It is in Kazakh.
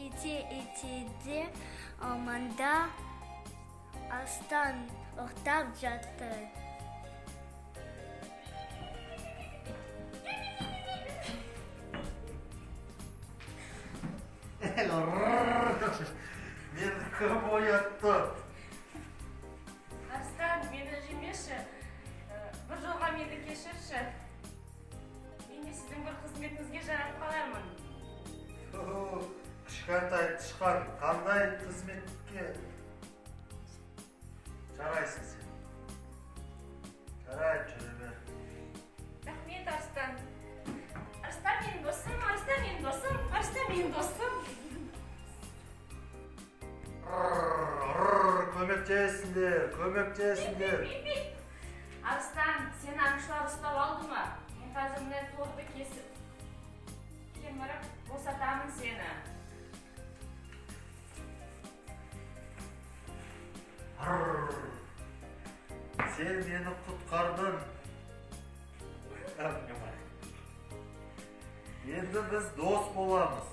Ите-итеде орманда арыстан ұйықтап жатты. Мені кім оятты? Арыстан, мені жемеші. Бір жолға мені кешірші. Мен де сіздің бір қызметіңізге жарап қалармын. О, кішкентай тышқан, қандай қызметке жарайсың сен? Жарайды, жүре бер. Рахмет, арыстан. Арыстан менің досым, арыстан менің досым, арыстан менің досым. Рррр, көмектесіңдер, көмектесіңдер. Арыстан, сені аңшылар ұстап алды ма? Мен қазір мына торды кесіп, кеміріп босатамын сені. Рррр. Сен мені құтқардың. Енді біз дос боламыз.